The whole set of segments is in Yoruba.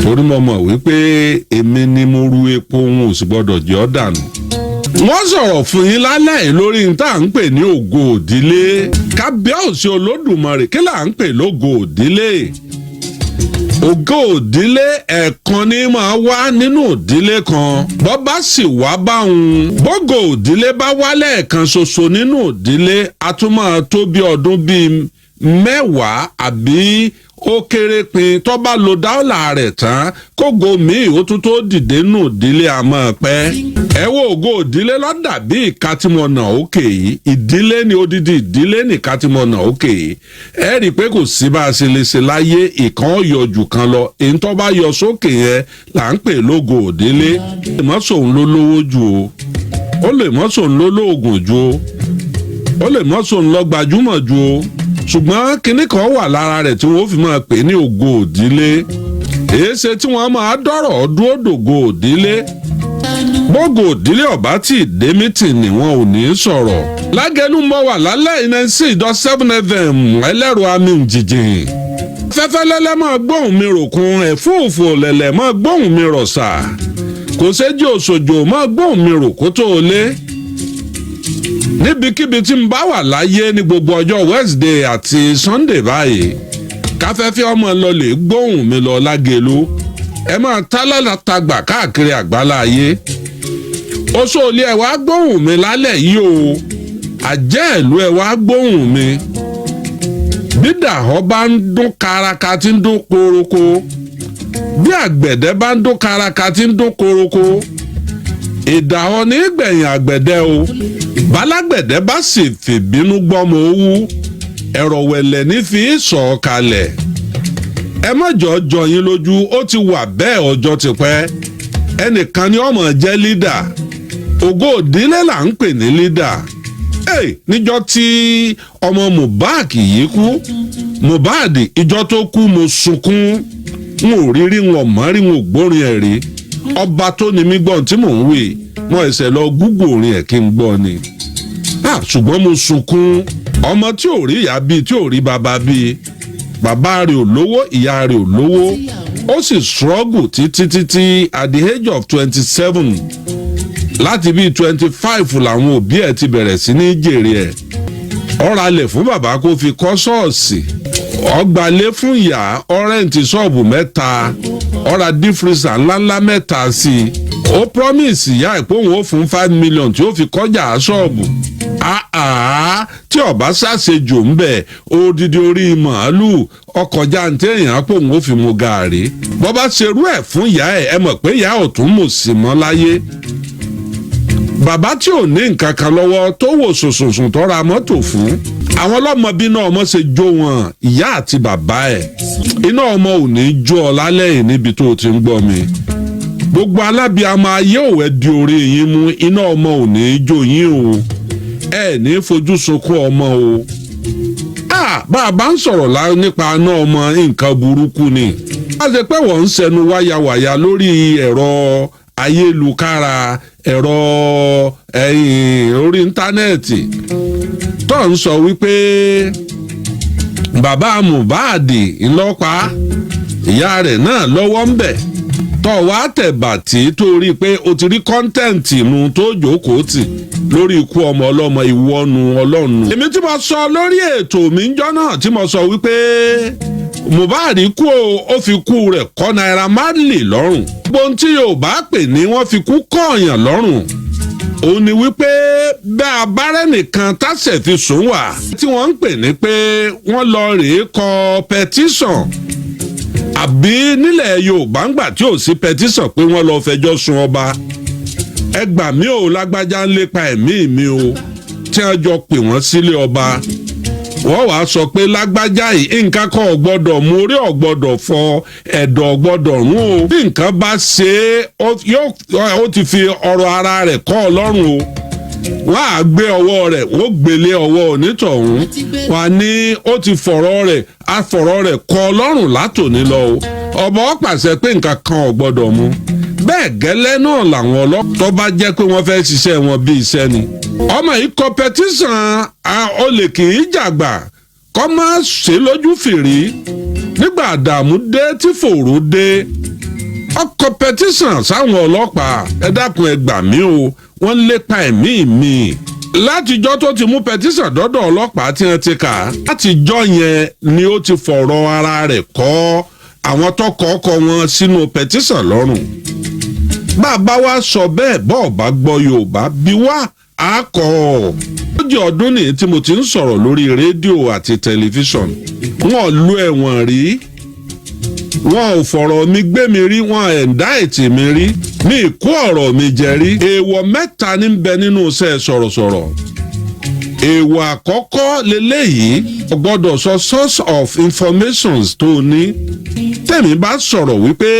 Torí mo mọ̀ wípé èmi ni mo ru epo, wọn ò sì gbọ́dọ̀ jẹ́ ọ́ dànù. Wọ́n sọ̀rọ̀ fún yín lálẹ́ yìí lórí n tá à ń pè ní ògo òdílé. Kábíyèsí Olódùmarè, kí là ń pè lógo òdílé? Ògo òdílé, ẹ̀ẹ̀kan ní máa wá nínú òdílé kan. Bọ́ bá sì wá báwọn, bógo òdílé bá wá lẹ́ẹ̀kan ṣoṣo nínú òdílé, a tún máa tó bí ọdún bíi 10 àbí ó kéré pin, tó bá lo dáwọ́là rẹ̀ tán, kógo míì ó tún tó dìde nù ìdílé, àmọ́ pẹ́. Ẹ wo, ògo ìdílé lọ́dà bí ìka tí mo nà ókè yìí. Ìdílé ni, odidi ìdílé nìka tí mo nà ókè yìí. Ẹ rí i pé kò sí bá a ṣe lè ṣe láyé, ìkan yọ jù kan lọ. Èyí tó bá yọ sókè yẹn là ń pè lógo ìdílé. Mọ́sòun ló lówó jù o, ó lè mọ́sòun ló lóògùn jù o, ó lè mọ́sòun lọ gbajúmọ̀ jù o, ṣùgbọ́n kinní kan wà lára rẹ̀ tí wọ́n fi máa pè ní ògo òdílé. Èéṣe tí wọ́n máa dọ̀rọ̀ dúró dògo òdílé? Bógo òdílé ọ̀bá tí dé meeting, wọn ò ní sọ̀rọ̀. Lágẹ̀lú mọ́ wà lálẹ́ 96.7 FM, ẹlẹ́rọ àmì jìjìn. Fẹ́fẹ́ lẹ́lẹ́ máa gbóhùn mi ròkun, ẹ̀fúùfù lẹ̀lẹ̀ máa gbóhùn mi rọ̀ṣà, kò séjì òṣòjò máa gbóhùn mi rò kó tó o lé. Níbikíbi tí n bá wà láyé, ní gbogbo ọjọ́ Wednesday àti Sunday báyìí, káfẹ́fẹ́ ọmọ lọ lè gbóhùn mi lọ Lágẹ̀lú. Ẹ máa tálátàgbà káàkiri àgbálá ayé. Oṣù òlé, ẹ wá gbóhùn mi lálẹ́ yìí o. Àjẹ́ ìlú, ẹ wá gbóhùn mi. Bí dàhọ́ bá ń dún karaka tí ń dún koroko, bí àgbẹ̀dẹ bá ń dún karaka tí ń dún koroko, ìdàhọ́ ní gbẹ̀yìn àgbẹ̀dẹ o. Bálágbẹ̀dẹ bá sì fìbínú gbọ́mọ owú, ẹ̀rọ̀ wẹ̀lẹ̀ ní fi sọ̀ kalẹ̀. Ẹ má jọ jọ yín lójú, ó ti wà bẹ́ẹ̀ ọjọ́ ti pẹ́. Ẹnìkan ni ọmọ jẹ́ leader. Ògo òdílé là ń pè ní leader. Hey, níjọ́ tí ọmọ Mohbad yìí kú, Mohbad, ìjọ́ tó kú, mo sunkún. N ò rí rí, wọn mọ́ rí, wọn ò gbórin ẹ̀ rí. Ọba tó ní mí gbọ́n tí mò ń wí, mo ẹsẹ̀ lọ gúgù orin ẹ̀ kí n gbọ́ ni. Ṣùgbọ́n mo sunkún. Ọmọ tí ò rí ìyá bíi, tí ò rí bàbá bíi, bàbá rẹ̀ ò lówó, ìyá rẹ̀ ò lówó, ó sì struggle títí títí at the age of 27. Láti bíi 25 làwọn òbí ẹ̀ ti bẹ̀rẹ̀ sí ní jèrè ẹ̀. Ó ralẹ̀ fún bàbá kó fi kọ́ ṣọ́ọ̀ṣì, ó gbalé fún ìyá, ó rent ṣọ́ọ̀bù mẹ́ta, ó ra deep freezer ńláńlá mẹ́ta sí i. Ó promise ìyá ẹ̀ pé òun ó fún 5 million tí ó fi kọjá ṣọ́ọ̀bù. Àá, tí ọba ṣàṣejù ń bẹ, odidi orí màálù ọkọ̀ jàǹtẹ̀ èèyàn pò ń ó fi mu gàárì. Bọ́ bá ṣerú ẹ̀ fún ìyá ẹ̀, ẹ mọ̀ pé ìyá ò tún mọ̀ sí mọ́ láyé. Bàbá tí ò ní nǹkan kan lọ́wọ́, tó wò sùnsùnsùn tó ra mọ́tò fún àwọn ọlọ́mọ, bí iná ọmọ ṣe jó wọn, ìyá àti bàbá ẹ̀, iná ọmọ ò ní jó ọ lálẹ́ yìí níbi tó o ti ń gbọ́ mi. Gbogbo alábìàmọ ayé òwe di orí yín mú, iná ọmọ ò ní jó yín o. Ẹ ní fojú sunkún ọmọ o. Bá a bá ń sọ̀rọ̀ nípa iná ọmọ, nǹkan burúkú ni. A ṣe pé wọ́n ń sẹnu wáyàwáyà lórí ẹ̀rọ ayélukára, ẹ̀rọ ẹ̀yìn orí íńtánẹ́ẹ̀tì, tó ń sọ wípé bàbá Mohbad ńlọ́pàá, ìyá rẹ̀ náà lọ́wọ́ ń bẹ̀, tó wá tẹ̀bà tí tó rí i pé o ti rí content nu tó jókòó tì lórí ikú ọmọ ọlọ́mọ, ìwọ́nu ọlọ́run. Èmi tí mo sọ lórí ètò mi ń jọ́ náà, tí mo sọ wípé Mohbad kú o, ó fi kú rẹ̀ kọ́ Naira Marley lọ́rùn. Gbogbo tí Yorùbá pè ní wọ́n fi kú kọ́ọ̀yàn lọ́rùn, òun ni wípé bá a bá rẹ́nìkan tásẹ̀ fi sùn wà, tí wọ́n ń pè ní pé wọ́n lọ rèé kọ petition, àbí nílẹ̀ Yorùbá ń gbà tí ò sí petition, pé wọ́n lọ fẹjọ́ sun ọba, "Ẹ gbà mí o, lágbájá ń lépa ẹ̀mí mi o," tí wọ́n jọ pè wọ́n sílé ọba, wọ́n wàá sọ pé lágbájá yìí, nǹkan kan ò gbọ́dọ̀ mú, orí ò gbọ́dọ̀ fọ, ẹ̀dọ̀ ò gbọ́dọ̀ rún o. Bí nǹkan bá ṣe é, ó ti fi ọ̀rọ̀ ara rẹ̀ kọ́ Ọlọ́run o. Wọ́n á gbé ọwọ́ rẹ̀, wọ́n gbélé ọwọ́ onítọ̀hún. Wọ́n á ní ó ti fọ̀rọ̀ rẹ̀, á fọ̀rọ̀ rẹ̀ kọ́ Ọlọ́run látòní lọ o. Ọba ó pàṣẹ pé nǹkan kan ò gbọ́dọ̀ mú. Bẹ́ẹ̀ gẹ́lẹ́ náà làwọn ọlọ́pàá, tó bá jẹ́ pé wọ́n fẹ́ ṣiṣẹ́ wọn bí iṣẹ́ ni. Ọmọ yìí kọ petition, olè kì í jàgbà kọ́ má ṣe lójú fìrí nígbà àdààmú dé tí fòrò dé. Ó kọ petition sáwọn ọlọ́pàá: "Ẹ dákun, ẹ gbà mí o, wọ́n lépa ẹ̀mí mi." Látijọ́ tó ti mú petition dọ́dọ̀ ọlọ́pàá tí wọ́n ti kà á, látijọ́ yẹn ni ó ti fọ̀rọ̀ ara rẹ̀ kọ́ àwọn tó kọ́ ọkọ wọn sínú petition lọ́rùn. Bàbá wa sọ bẹ́ẹ̀, bọ́ọ̀ bá gbọ́ Yorùbá bí wá á kọ́ ọ́. Ó jẹ́ ọdún nìyí tí mo ti ń sọ̀rọ̀ lórí rédíò àti tẹlifíṣọ̀n. Wọn lu ẹ̀wọ̀n rí, wọn ò fọ̀rọ̀ mi gbé mi rí, wọn indict mi rí, mi kó ọ̀rọ̀ mi jẹ rí. Èèwọ̀ mẹ́ta ní bẹ nínú iṣẹ́ sọ̀rọ̀sọ̀rọ̀. Èèwọ̀ àkọ́kọ́ leléyìí: o gbọ́dọ̀ sọ source of informations tó o ní. Tẹ̀mí bá sọ̀rọ̀ wípé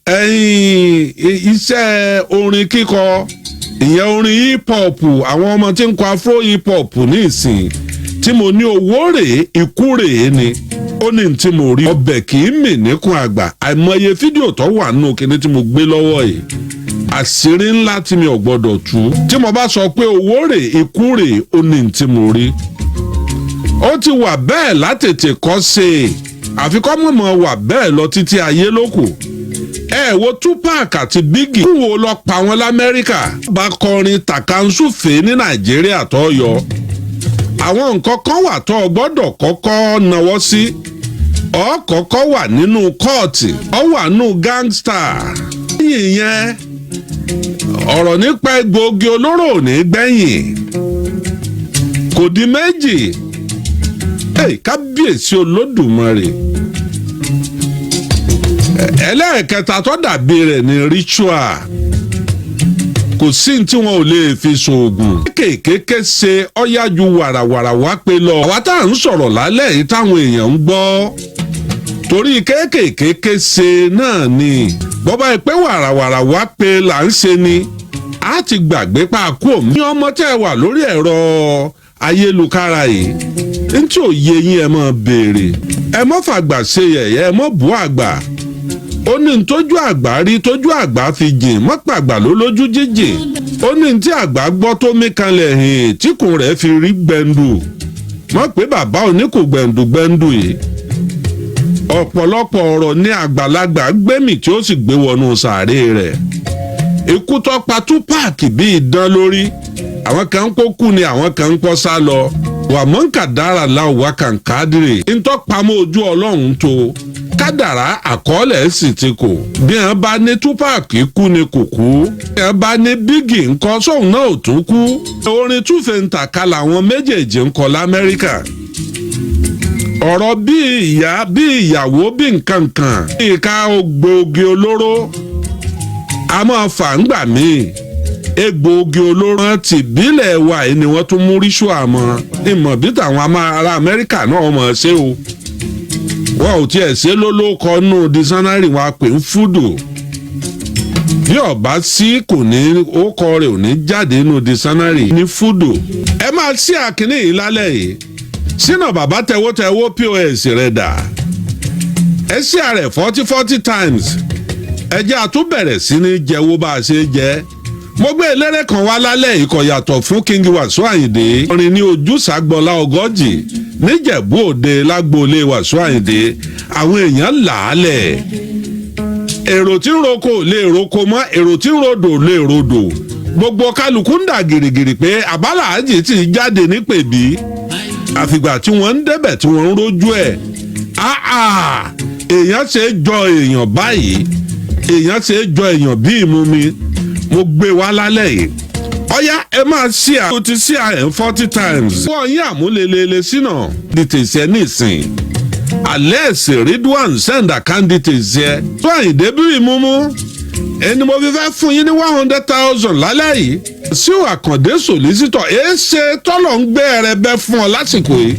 ẹ̀yin iṣẹ́ orin kíkọ, ìyẹn orin hip hop, àwọn ọmọ tí ń kọ afro hip hop ní ìsìn, tí mo ní owó rèé, ikú rèé ni, ó ní tí mo rí. Ọbẹ̀ kì í mì níkùn àgbà. Àìmọye fídíò tó wà nínú kinní tí mo gbé lọ́wọ́ yìí, àṣírí ńlá tí mi ò gbọ́dọ̀ tú. Tí mo bá sọ pé owó rèé, ikú rèé, ó ní tí mo rí. Ó ti wà bẹ́ẹ̀ látètè kọ́ ṣe é, àfikọ́ mọ̀mọ́ wà bẹ́ẹ̀ lọ títí ayé ló kù. Ẹ wo Tupac àti Biggie, kú wo lọ pa wọn l'Amẹ́ríkà, bá kọrin tàkàǹsùfè ní Nàìjíríà tó yọ. Àwọn nǹkan kan wà tó o gbọ́dọ̀ kọ́kọ́ náwó sí. Ọ kọ́kọ́ wà nínú kóòtù, ọ wà nínú gangster. Lẹ́yìn yẹn, ọ̀rọ̀ nípa egbòogi olóró ò ní gbẹ̀yìn, kò di méjì. Hey, kábíyèsí Olódùmarè! Ẹlẹ́ẹ̀kẹta tó dàbí rẹ̀ ní ritual. Kò sí ní tí wọn ò lè fi ṣoògùn. Kéékèèké ṣe ọ́yájú wàràwàrà wá pé lọ. Àwa tá à ń sọ̀rọ̀ lálẹ́ yìí táwọn èèyàn ń gbọ́ torí kéékèèké ṣe náà ni. Bọ́bá ẹ pé wàràwàrà wá pé là ń ṣe ni, a ti gbàgbé pa kú òun. Ní ọmọ tẹ́ ẹ wà lórí ẹ̀rọ ayélujára yìí, ntí ò yé yín, ẹ mọ̀ béèrè. Ẹ mọ̀ fàgbà ṣe yẹ̀yẹ́, ẹ mọ̀ bú àgbà. Ó ní tójú àgbà rí, tójú àgbà fi jìn mọ́pàgbà ló lójú jíjìn. Ó ní tí àgbà gbọ́ tó mí kanlẹ̀ hìn, tíkùn rẹ̀ fi rí gbẹ̀ndù mọ́ pé bàbá òní kò gbẹ̀ndù gbẹ̀ndù yìí. Ọ̀pọ̀lọpọ̀ ọ̀rọ̀ ní àgbàlagbà gbẹ́mì tí ó sì gbé wọnú sàárè rẹ̀. Ikú tó pa Tupac bí idán lórí, àwọn kan ń kó kú ni, àwọn kan ń kọ́ sá lọ. Wàmọ́ǹkà dára láwùwá kàǹkádìrì ntọ́pamọ́ ojú Ọlọ́run tó kádàrá, àkọọ́lẹ̀ sì ti kò. Bí wọ́n bá ní Tupac kú ni, kò kú. Bí wọ́n bá ní Biggie ńkọ́, sóun náà ò tún kú? Orin túfẹ̀ ń tàka làwọn méjèèjì ń kọ l'Amẹ́ríkà. Ọ̀rọ̀ bí ìyá, bí ìyàwó, bí nǹkan kan, ìka egbòogi olóró a máa fà ń gbà míì. Egbòogi olóró tìbílẹ̀ wa yìí ni wọ́n tún mú ríṣù àmọ́ ìmọ̀ bí tàwọn ará Amẹ́ríkà náà mọ̀ ṣe o. Wọn ò tiẹ̀ ṣe lólókọ nù dictionary, wọn pè ń fúdù. Bí ọba sí kò ní ókọ rẹ̀ ò ní jáde nínú dictionary ní fúdù. Ẹ máa ṣí àkíní yìí lálẹ́ yìí sínú bàbá tẹwọ́tẹwọ́ POS rẹ̀ dà. Ẹ ṣí àrẹ̀ 40 40 times. Ẹ jẹ́ àtúbẹ̀rẹ̀ sí ní jẹ́wọ́ bá a ṣe jẹ́. Mo gbé eléré kan wá lálẹ́ yìí, kò yàtọ̀ fún King Wasiu Ayinde. Orin ní ojúṣàgbọ́lá ọgọ́jì níjẹ̀bú Òde, lágboolé Wasiu Ayinde, àwọn èèyàn làálẹ̀. Èrò tí ń roko lè roko mọ́, èrò tí ń rodò lè rodò. Gbogbo kálukú ń dà gìrìgìrì pé àbálàájì ti jáde ní pèbí. Àfìgbà tí wọ́n ń débẹ̀ tí wọ́n ń rójú ẹ̀, èèyàn ṣe é jọ èèyàn báyìí, èèyàn ṣe é jọ èèyàn bí ìmú mi. Mo gbé wá lálẹ́ yìí. Ọ̀yá, ẹ máa ṣí à, ó ti ṣí à ẹ̀ 40 times. Wọ́n yín àmúlelele sínà details ẹ nísìn. Alẹ́ Ridwan, send account details ẹ tó Àyìndé bí ìmúmú ẹni mo fi fẹ́ fún yín ní 100,000 lálẹ́ yìí. Sí Àkàndé solicitor èé ṣe tọ́lọ̀ ń gbé ẹrẹbẹ fún ọ lásìkò yìí.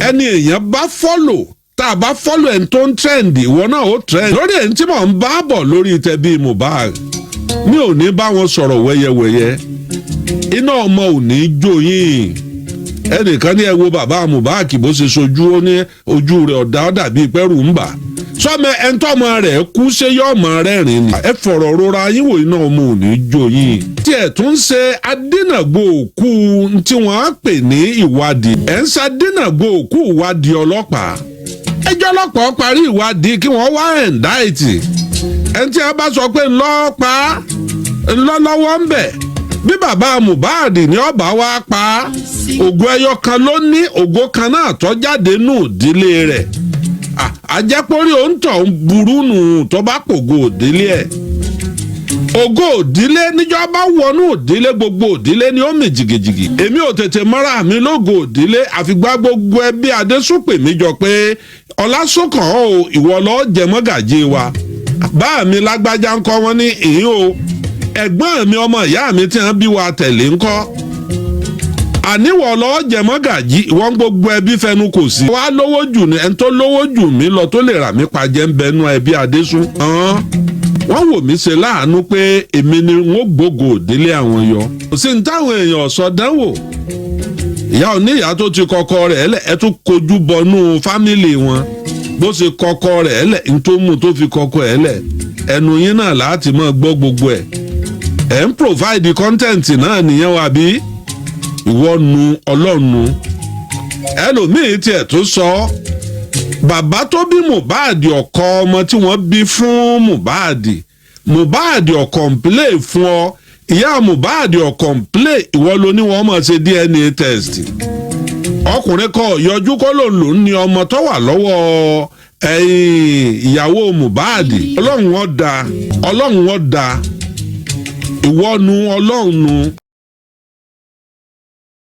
Ẹni èèyàn bá follow, tá a bá follow ẹni tó ń trend, ìwọ náà ó trend. Lórí ẹni tí mò ń bá bọ̀ lórí tẹbí Mohbad, mi ò ní bá wọn sọ̀rọ̀ wẹ́yẹwẹ́yẹ. Iná ọmọ ò ní jó yín. Ẹnìkan ní ẹ wo bàbá Mohbad bó ṣe sojú, ó ní ojú rẹ̀ ọ̀dà, ọ̀dà bíi pẹ́rù ń bà sọmọ ẹ̀ńtọ́mọ rẹ̀ kú, ṣé yọ ọmọ rẹ̀ rìn ni? Ẹ fọ̀rọ̀ rora yín wò, iná ọmọ ò ní jó yín. Tí ẹ̀ tún ṣe adínàgbò òkú tí wọ́n á pè ní ìwádìí, ẹ̀ ń ṣe adínàgbò òkú ìwádìí ọlọ́pàá. Ẹjọ́ ọlọ́pàá parí ìwádìí kí wọ́n wá indict. Ẹni tí a bá sọ pé ńlọ pa ńlọ lọ́wọ́ ń bẹ̀, bí bàbá Mohbad ní ọba wa pa, ògo ẹyọ kan ló ní, ògo kan náà tó jáde nù ìdílé rẹ̀. Àjẹpórí òǹtọ̀ ń burú nù tó bá pògo ìdílé ẹ̀. Ògo òdílé níjọba wọnú òdílé, gbogbo òdílé ni ó mì jìgìjìgì. Èmi ò tètè mọ́ra mi lógo òdílé, àfìgbà gbogbo ẹbí Adésùpè mi jọ pé, "Ọlásùnkàn o, ìwọ lọ́ọ́ jẹ mọ́gàjí wa." Bá mi lágbájá ńkọ́? Wọn ní ìhín o. Ẹ̀gbọ́n mi, ọmọ ìyá mi tí wọ́n bí wa tẹ̀lé ńkọ́? Àníwọ̀ lọ́ọ́ jẹ mọ́gàjí, ìwọ́n gbogbo ẹbí fẹnu kò sí. Wàá lówó jù ní ẹni tó lówó jù mí lọ tó lè rà mí pajẹ́ ń bẹnu ẹbí Adésùn. Wọ́n wò mí ṣe láàánú pé èmi ni wọ́n gbógo òdílé àwọn yọ. Kò sí ní táwọn èèyàn sọ dánwò. Ìyá oníyàá tó ti kọ́kọ́ rẹ̀ ẹlẹ́, ẹ tún kojú bọnú family wọn. Bó ṣe kọ́kọ́ rẹ̀ ẹlẹ́, ní tó mú tó fi kọ́kọ́ ẹ̀ lẹ̀, ẹnu yín náà láti máa gbọ́ gbogbo ẹ̀. Ẹ̀ ń provide content náà nìyẹn wà bí ìwọ nu ọlọ́run. Ẹlòmíì tiẹ̀ tó sọ, bàbá tó bí Mohbad, ọkọ ọmọ tí wọ́n bí fún Mohbad, Mohbad ò complain fún ọ, ìyá Mohbad ò complain, ìwọ ló ní wọ́n máa ṣe DNA test. Ọkùnrin kan yọjú kó lòun lòún ní ọmọ tó wà lọ́wọ́ ìyàwó Mohbad. Ọlọ́run wọn da, Ọlọ́run wọn da, ìwọ nu ọlọ́run nu.